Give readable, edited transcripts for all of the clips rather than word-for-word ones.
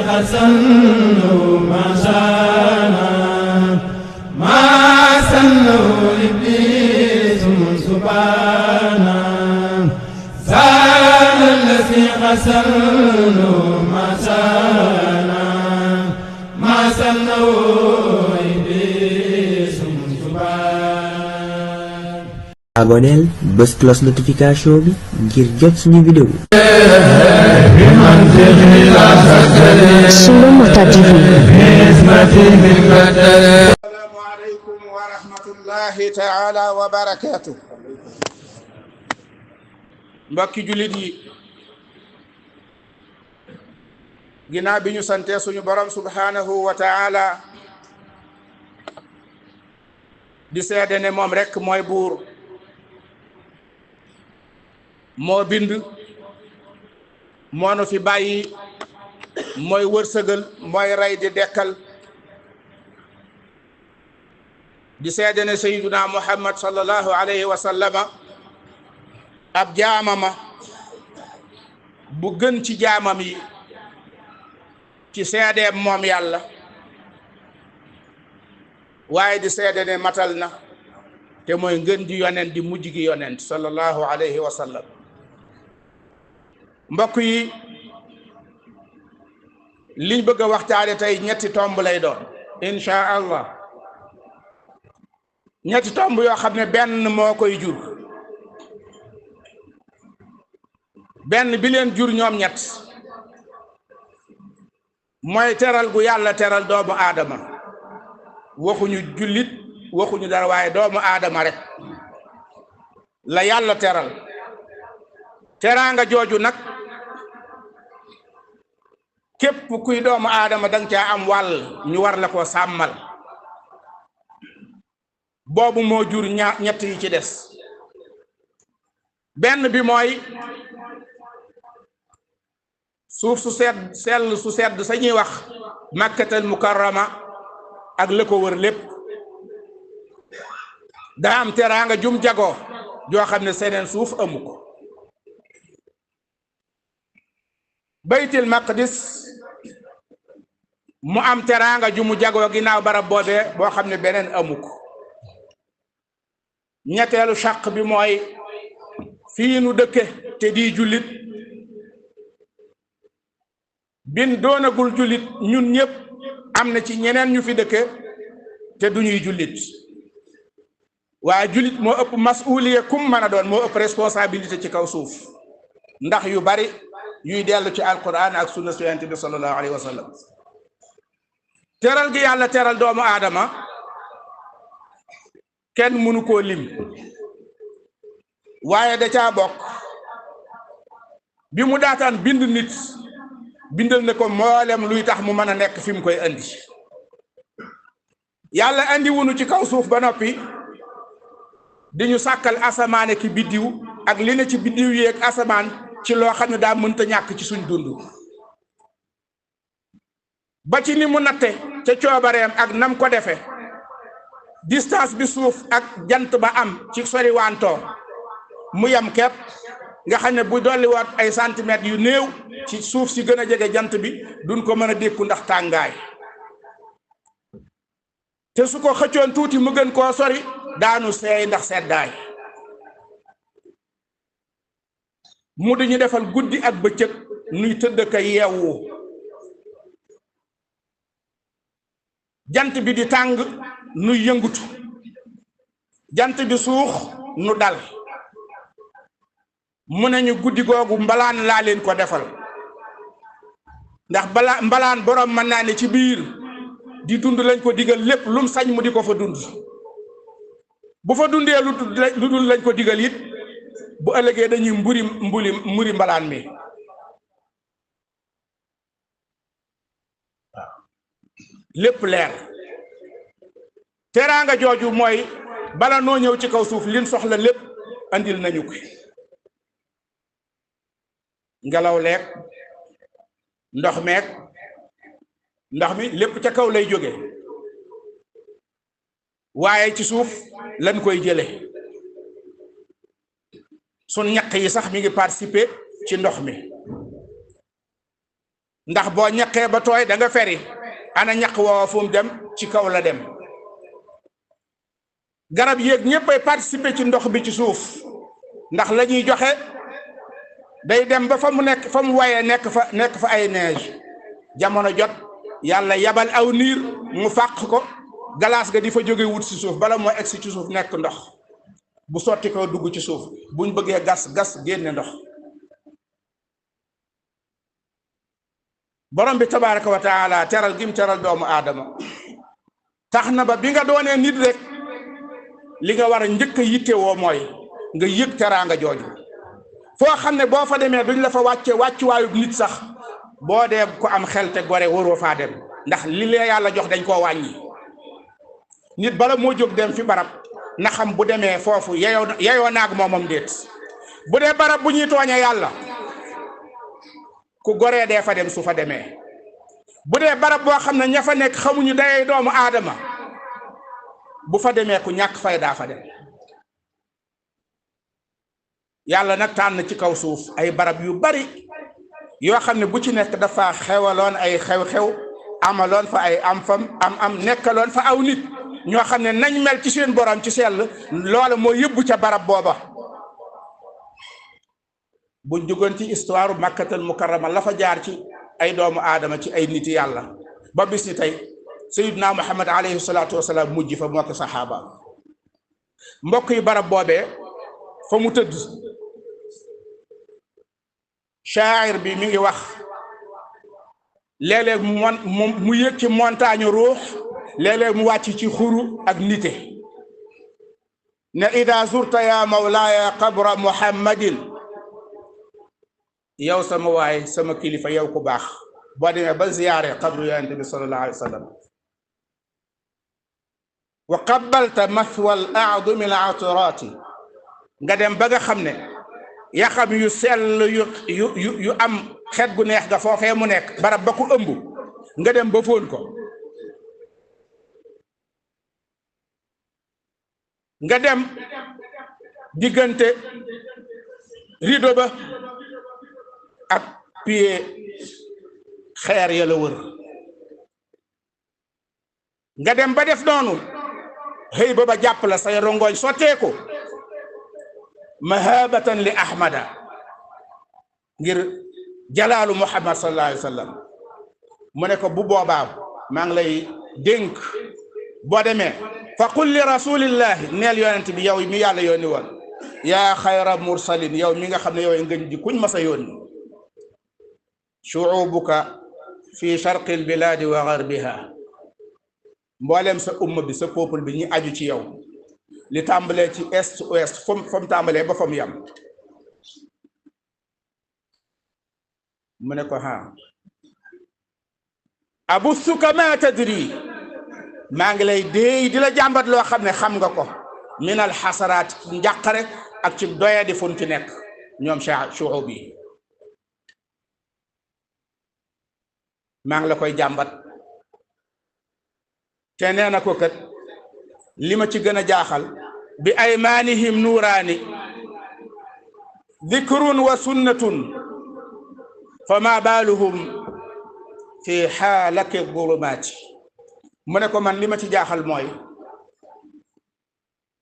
حسنوا ما شانا ما سنوا إبليس سبحانا زال الذي حسنوا ما شانا ما سنوا إبليس سبحانا. abonneel bës cloche notification bi ngir jot suñu vidéo. Soulou Mota TV. Assalaamu aleykum wa rahmatullahi taala wa barakaatu. Mbokki jullit yi, ginnaaw bi ñu sante suñu borom subhanahu wa taala di seede ne moom rekk mooy buur, moo bind, moo nu fi bàyyi, mooy wërsëgal, mooy rey di dekkal, di seede ne sayyiduna Muhammad sallallahu alayhi wa sallama ab jaamama bu gën ci jaamam yi ci seedeem moom yàlla, waaye di seede ne matal na te mooy ngën di yonent di mujj gi yonent sallallahu alayhi wa sallam. mbokk yi, liñ bëgg a waxtaane tey ñetti tomb lay doon insha allah, ñetti tomb yoo xam ne benn moo koy jur, benn bi leen jur ñoom ñett mooy teral gu yàlla teral doomu aadama. waxuñu jullit, waxuñu dara, waaye doomu aadama rek la yàlla teral. teraanga jooju nag képp kuy doomu aadama danga caa am wàll, ñu war la ko sàmmal. boobu moo jur ñett yi ci des. benn bi mooy suuf su sedd sa ñuy wax makkatal mukarrama ak la ko wër lépp daa am teraanga jum jagoo joo xam ne seneen suuf amu ko. baytil maqdis mu am teraanga ju mu jagoo ginnaaw barab boobee boo xam ne beneen amu ko. ñetteelu shaq bi mooy fii nu dëkke te di jullit, bin doonagul jullit ñun ñëpp am na ci ñeneen ñu fi dëkke te duñuy jullit, waaye jullit moo ëpp masuuliye kum mën a doon, moo ëpp responsabilité ci kaw suuf ndax yu bari yuy dellu ci alquran ak sunna su yonent bi sallallahu alayhi wa sallam. teral gi yàlla teral doomu aadama kenn mënu koo lim, waaye da caa bokk bi mu daataan bind nit bindal na ko mboolem luy tax mu mën a nekk fi mu koy andi. yàlla andi wunu ci kaw suuf ba noppi di ñu sàkkal asamaane ki biddiw ak li ne ci biddiw yi ak asamaan ci loo xam ne daa mënta ñàkk ci suñ dund, ba ci ni mu natte ca coobareem ak nam ko defe distance bi suuf ak jant ba am ci sori wantoo mu yam kepp, nga xam ne bu dolli woon ay centimètres yu néew ci suuf si gën a jege jant bi duñ ko mën a dékku ndax tàngaay, te su ko xëccoon tuuti mu gën koo sori daanu seey ndax seddaay. mu di ñu defal guddi ak bëccëg nuy tëdd ka yeewu, jant bi di tàng nuy yëngutu, jant bi suux nu dal. mu ne ñu guddi googu mbalaan laa leen ko defal, ndax mbalaan borom mën naa ne ci biir di dund lañ ko digal lépp lum sañ mu di ko fa dund, bu fa dundee lu dul lañ ko digal it bu ëllëgee dañuy mburi mbalaan mi. lépp leer. teraanga jooju mooy bala noo ñëw ci kaw suuf liñ soxla lépp andil nañu ko. ngelaw leeg ndox meeg ndox mi lépp ca kaw lay jóge, waaye ci suuf lañ koy jële. sun ñaq yi sax mi ngi participer ci ndox mi. ndax boo ñaqee ba tooy da nga feri ana ñaq woowa fu mu dem ci kaw la dem. garab yéeg ñëppay participer ci ndox bi ci suuf ndax la ñuy joxe day dem ba fa mu nekk fa mu wayee nekk fa ay neige jamono jot yàlla yabal aw niir mu fàq ko galaas ga di fa jóge wut ci suuf bala moo egsi ci suuf nekk ndox bu sotti ko dugg ci suuf buñ bëggee gas génne ndox. borom bi tabaraka wa taala teral gim teral doomu aadama tax na ba bi nga doonee nit rek li nga war a njëkk a yitte woo mooy nga yëg teraanga jooju foo xam ne boo fa demee duñ la fa wàccuwaayu nit sax boo dee ko am xel te gore waroo faa dem ndax li la yàlla jox dañ koo wàññi. nit bala moo jóg dem fi barab na xam bu demee foofu yeyoo naag moomam déet. bu dee barab bu ñuy tooñee yàlla ku goree dee fa dem su fa demee. bu dee barab boo xam ne ña fa nekk xamuñu dayee doomu aadama bu fa demee ku ñàkk fay daa fa dem. yàlla nag tànn ci kaw suuf ay barab yu bari yoo xam ne bu ci nekk dafa xewaloon ay xew-xew amaloon fa ay am nekkaloon fa aw nit ñoo xam ne nañ mel ci seen borom ci sell loola moo yëbbu ca barab booba. buñ jugoon ci histoire makkatal mukarrama la fa jaar ci ay doomu aadama ci ay niti yàlla ba bis ni tey sayyidina muhammad alayhi salaatu wasalaam mujj fa moo ko saxaaba. mbokk yi barab boobee fa mu tëdd shaa'ir bi mi ngi wax léeg-léeg mu yëg ci montagne ruux léeg-léeg mu wàcc ci xuru ak nite ne ida zurta ya mawlaaya qabra muhammadin yow sama waay sama kilifa yow ku baax boo demee ba ziyaare qabru yonent bi sallallahu alayhi wa sallam wa qabbalta mathwa al a'dumi al atirati nga dem ba nga xam ne yaxam yu sell yu am xet gu neex ga foofee mu nekk barab ba ku ëmb nga dem ba fóon ko nga dem diggante rido ba ak pied xeer ya la wër nga dem ba def noonu xëy ba jàpp la say rongoñ sotteeku mahabatan li ahmada ngir jalaalu muhammad sallallahu alayhi wa sallam mu ne ko bu boobaa maa ngi lay dénk boo demee fa qul li rasulillahi neel yonent bi yow mi yàlla yónni woon yaa xayra mursalin yow mi nga xam ne yow ngën ji kuñ masa yónni shuubuka fi sharqi albiladi wa garbiha mboolem sa umma bi sa peuple bi ñi aju ci yow li tàmbalee ci est ouest fam tàmbalee ba fam yam mu ne ko ha abussuka ma tadri maa ngi lay déey di la jàmbat loo xam ne xam nga ko min al xasaraat njàqare ak ci doya di fun ci nekk ñoom shu'ub bi maa ngi la koy jàmbat te nee na ko kat li ma ci gën a jaaxal bi aymanihim nuuraani dhikrun wa sunnatun fa ma baaluhum fi xaalaki dhulumaati mu ne ko man li ma ci jaaxal mooy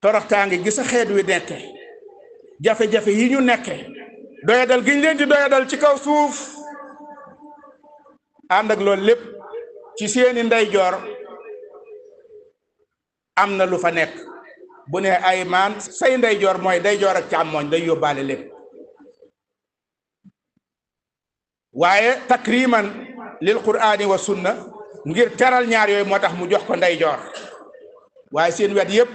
toroxtaa ngi gis a xeet wi nekke jafe-jafe yi ñu nekke doyadal giñ leen di doyadal ci kaw suuf ànd ak loolu lépp ci seeni ndeyjoor am na lu fa nekk bu ne ay maan say ndeyjoor mooy ndeyjoor ak càmmooñ day yóbbaale lépp waaye takriman lil qur'ani wa sunna ngir teral ñaar yooyu moo tax mu jox ko ndeyjoor waaye seen wet yépp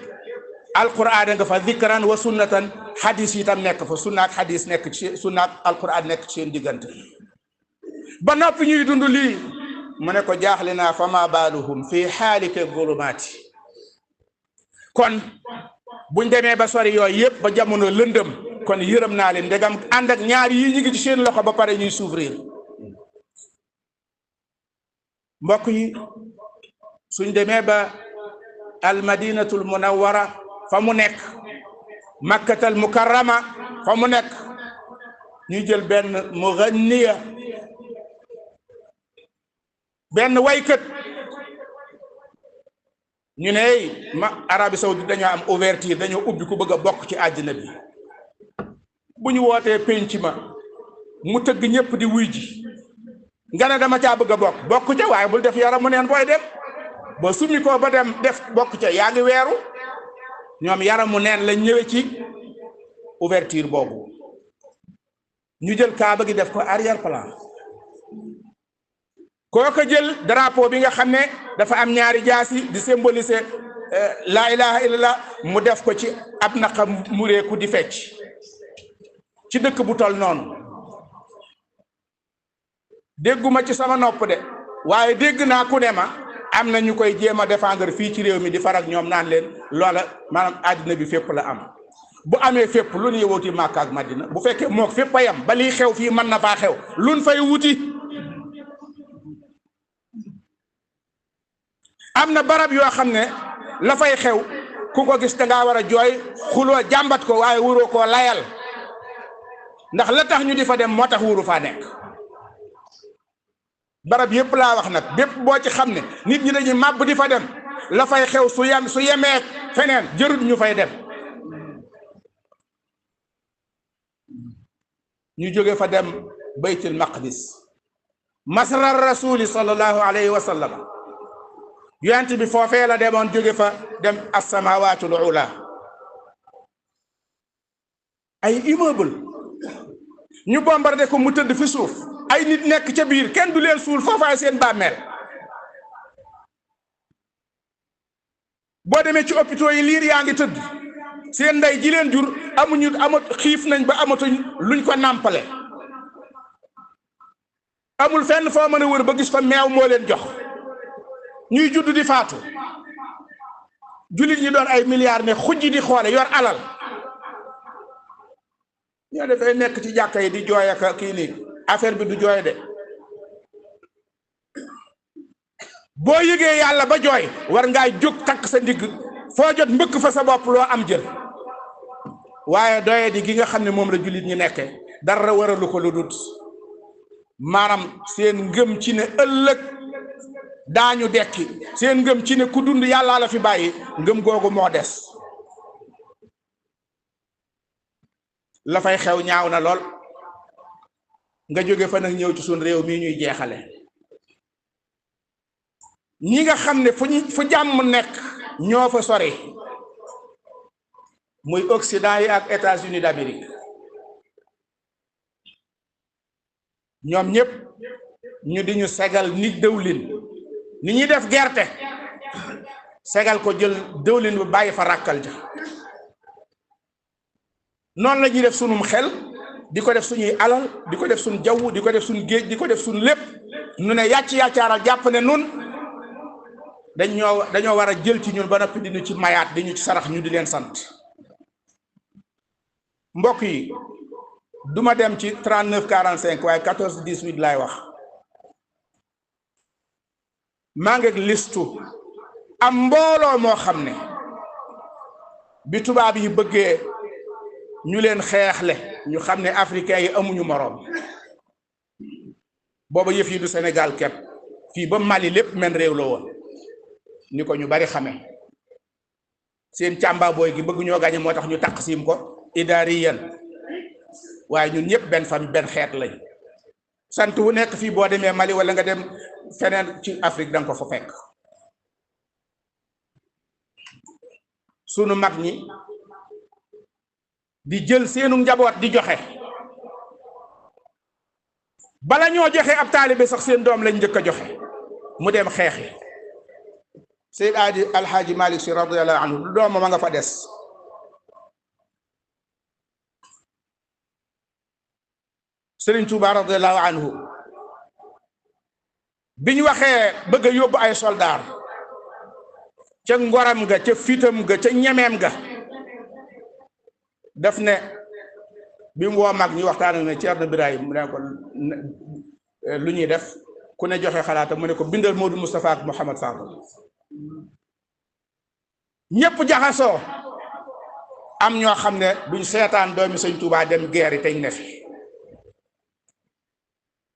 alqur'an nga fa zikran wa sunnatan hadis yi tam nekk fa sunna ak hadis nekk ci sunna ak alqur'an nekk ci seen diggante ba noppi ñuy dund lii mu ne ko jaaxle naa fa ma baaluhum fi xaalike zulumaati kon buñ demee ba sori yooyu yëpp ba jamono lëndëm kon yërëm naa leen ndegam ànd ak ñaar yi ñu ngi ci seen loxo ba pare ñuy souffrir mbokk yi suñ demee ba al madinatul munawwara fa mu nekk makkatal mukarrama fa mu nekk ñu jël benn mughanniya benn waykat ñu ne ma Arabie Saoudite dañoo am ouverture dañoo ubbi ku bëgg a bokk ci àddina bi bu ñu wootee penc ma mu tëgg ñëpp di wuy ji nga ne dama caa bëgg a bokk ca waaye bul def yaramu neen booy dem ba sumi ko ba dem def bokk ca yaa ngi weeru. ñoom yaramu neen lañ ñëwee ci ouverture boobu ñu jël kaaba gi def ko arrière plan kooka jël drapeau bi nga xam ne dafa am ñaari jaasi di symboliser la ilaha illallah mu def ko ci ab naqa mureeku di fecc ci dëkk bu tol noonu dégguma ci sama nopp de waaye dégg naa ku ne ma am na ñu koy jéem a défendre fii ci réew mi di farak ñoom naan leen loola maanaam àddina bi fépp la am bu amee fépp lu ñuy wuti Makka ak Madina bu fekkee mook fépp a yam ba liy xew fii mën na faa xew luñ fay wuti. am na barab yoo xam ne la fay xew ku ko gis da ngaa war a jooy xuloo jàmbat ko waaye wuroo koo layal ndax la tax ñu di fa dem moo tax wuru faa nekk. barab yépp laa wax nag bépp boo ci xam ne nit ñi dañuy màbb di fa dem la fay xew su yemee feneen jërut ñu fay dem. ñu jóge fa dem baytul maqdis masrar rasuli sallallahu alayhi wa sallam yonent bi foofee la demoon jóge fa dem as-samawaatul ula ay immeuble ñu bombardé ko mu tëdd fi suuf ay nit nekk ca biir kenn du leen suul foofaay seen bàmmeel boo demee ci hôpitaux yi liir yaa ngi tëdd seen ndey ji leen jur xiif nañ ba amatuñ luñ ko nàmpale amul fenn foo mën a wër ba gis fa meew moo leen jox ñuy judd di faatu jullit ñi doon ay milliards ne xujj di xoole yor alal ñoo dafay nekk ci jàkka yi di jooy ak kii nii affaire bi du jooy de boo yëgee yàlla ba jooy war ngaa jóg takk sa ndigg foo jot mbëkk fa sa bopp loo am jël waaye doye di gi nga xam ne moom la jullit ñi nekke dara waralu ko lu dut maanaam seen ngëm ci ne ëllëg daañu dekki seen ngëm ci ne ku dund yàllaa la fi bàyyi ngëm googu moo des la fay xew ñaaw na lool nga jóge fa nag ñëw ci suñ réew mii ñuy jeexale ñi nga xam ne fu jàmm nekk ñoo fa sori muy Occident yi ak États-Unis d'Amérique ñoom ñëpp ñu di ñu segal ni dëwlin ni ñuy def gerte segal ko jël dëwlin bu bàyyi fa ràkkal ja noonu la ñuy def sunum xel di ko def suñuy alal di ko def suñ jaww di ko def suñ géej di ko def suñ lépp nu ne yàccaaral jàpp ne nun dañoo war a jël ci ñun ba noppi di ñu ci mayaat di ñu ci sarax ñu di leen sant mbokk yi duma dem ci 39 45 waaye 14 18 laay wax maa ngi listu am mbooloo moo xam ne bi tubaab yi bëggee ñu leen xeexle ñu xam ne africains yi amuñu moroom booba yëf yi du Sénégal kepp fii ba Mali lépp men réew la woon ni ko ñu bari xame seen càmba booy gi bëgg ñoo gañe moo tax ñu taqsim ko idaariyan waaye ñun ñëpp benn famille benn xeet lañ sant wu nekk fii boo demee Mali wala nga dem feneen ci Afrique danga ko fa fekk sunu mag ñi di jël seenu njaboot di joxe bala ñoo joxe ab taalibe sax seen doom lañ njëkk a joxe mu dem xeexi Seyd Alxaaji Malik Si radiyallahu anhu lu doomam a nga fa des Sëriñ Tuuba radiyallahu anhu bi ñu waxee bëgg a yóbbu ay soldaar ca ngoram ga ca fitam ga ca ñemeem ga daf ne bi mu woo mag ñi waxtaan ak ne Ceerno Birahim mu ne ko lu ñuy def ku ne joxe xalaatam mu ne ko bindal Modou Moustapha ak Mouhamad Fadal ñépp jaxasoo am ñoo xam ne duñ seetaan doomi Sëñ Tuuba dem guerre yi teñ ne fi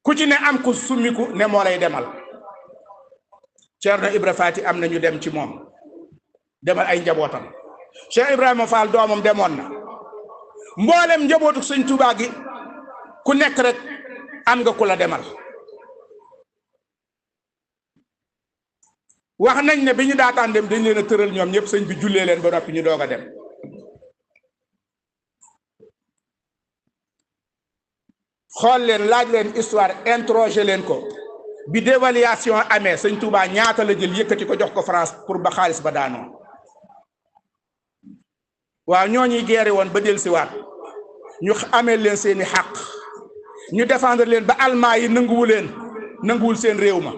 ku ci ne am ku summiku ne moo lay demal Ceerno Ibra Faati am na ñu dem ci moom demal ay njabootam Cheikh Ibrahima Fall doomam demoon na mboolem njabootu sëñ Tuubaa gi ku nekk rek am nga ku la demal wax nañ ne bi ñu daataan dem dañ leen a tëral ñoom ñëpp sëñ bi jullee leen ba noppi ñu doog a dem xool leen laaj leen histoire interroger leen ko bi dévaluation amee sëñ Touba ñaata la jël yëkkati ko jox ko France pour ba xaalis ba daanoo waaw ñooñuy geere woon ba dellusiwaat ñu amee leen seeni xàq ñu défendre leen ba allemand yi nanguwul seen réew ma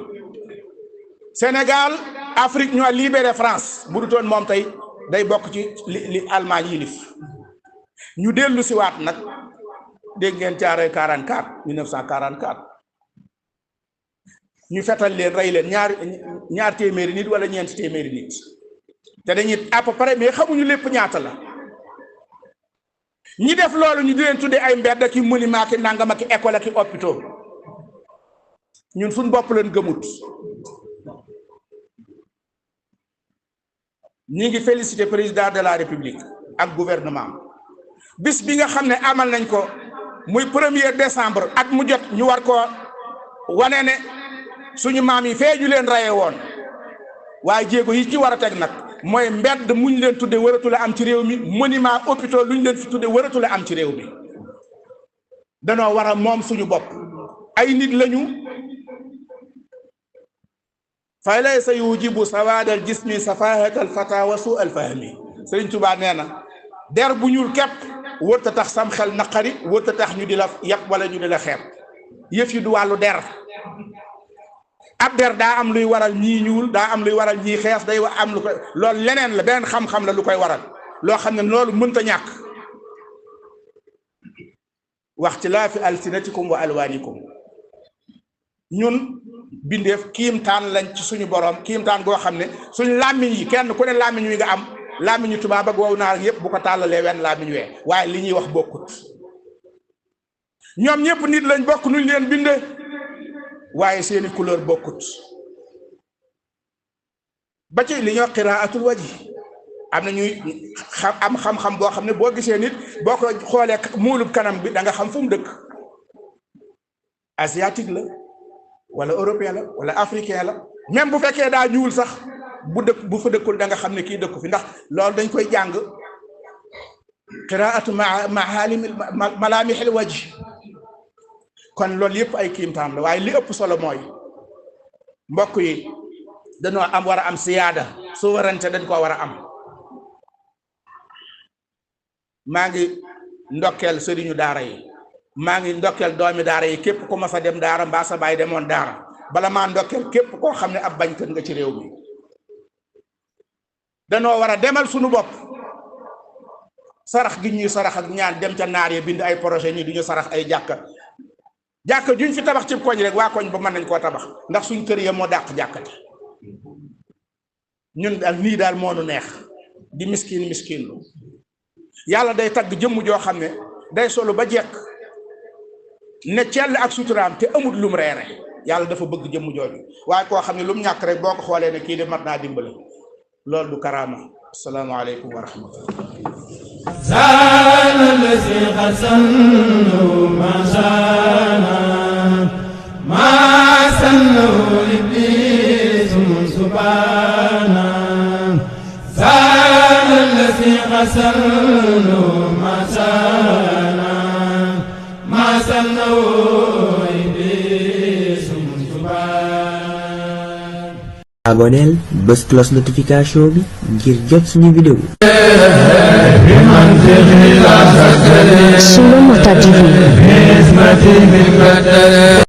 Sénégal Afrique ñoo libéré France bu dutoon moom tey day bokk ci li allemand yilif ñu dellusiwaat nag dégg ngeen Caaroy 44 1944 ñu fetal leen rey leen ñaar téeméeri nit wala ñeenti téeméeri nit te dañuy à peu près mais xamuñu lépp ñaata la ñi def loolu ñu di leen tuddee ay mbedd ak i monument ki nangam ak i école ak i hôpitaux ñun suñ bopp leen gëmut ñi ngi félicité président de la république ak gouvernement bis bi nga xam ne amal nañ ko muy 1er décembre at mu jot ñu war ko wane ne suñu maam yi fee ñu leen rayee woon waaye jéego yi ci war a teg nag mooy mbedd muñ leen tudde waratu la am ci réew mi monument hôpital luñ leen fi tudde waratu la am ci réew mi danoo war a moom suñu bopp ay nit lañu fa laysa yujibu sawaadal jismi safahatal fata wa su al fahmi Sëriñ Tuubaa nee na der bu ñuul képp wërta tax sam xel naqari wërta tax ñu di la yàpp wala ñu di la xeeb yëf yi du wàllu der ab der daa am luy waral ñii ñuul daa am luy waral ñii xees day am lu koy loolu leneen la beneen xam-xam la lu koy waral loo xam ne loolu mënta ñàkk wax ci laa fi alsinatikum wa alwaanikum ñun bindeef kiimtaan lañ ci suñu borom kiimtaan goo xam ne suñu làmmiñ yi kenn ku ne làmmiñ wi nga am làmmiñu tubaab ak wow naar yépp bu ko tàllalee wenn làmmiñ wee waaye li ñuy wax bokkut ñoom ñëpp nit lañ bokk nuñ leen binde waaye seeni couleur bokkut ba ci li ñoo qiraatul waji am na ñuy am xam-xam boo xam ne boo gisee nit boo ko xoolee muulub kanam bi da nga xam fu mu dëkk asiatique la wala européen la wala africain la même bu fekkee daa ñuul sax bu fa dëkkul da nga xam ne kii dëkku fi ndax loolu dañ koy jàng qiraatu malaamihil wajh kon loolu yëpp ay kiimtaan la waaye li ëpp solo mooy mbokk yi dañoo war a am siyaada souveraineté dañ koo war a am maa ngi ndokkeel sëriñu daara yi maa ngi ndokkeel doomi daara yi képp ku ma sa dem daara mbaa sa baay demoon daara bala maa ndokkeel képp koo xam ne ab bañkat nga ci réew mi danoo war a demal suñu bopp sarax gi ñuy sarax ak ñaan dem ca naar yi bind ay projet ñi duñu sarax ay jàkka juñ fi tabax ci koñ rek waa koñ ba mën nañ koo tabax ndax suñ kër ya moo dàq jàkkati ñun daal nii daal moo nu neex di miskin lu yàlla day tagg jëmm joo xam ne day solu ba jekk ne cell ak suturaam te amut lum reere yàlla dafa bëgg jëmm jooju waaye koo xam ne lum ñàkk rek boo ko xoolee ne kii de mat naa dimbale loolu du karaama asalaamaaleykum wa rahmatullah الذي قسمه ما شانا ما سنه إبليس سبحانا زال الذي قسمه ما شانا ما سنه إبليس سبحانا aboneel bës cloche notification bi ngir jot suñu vidéo Solo Mota TV.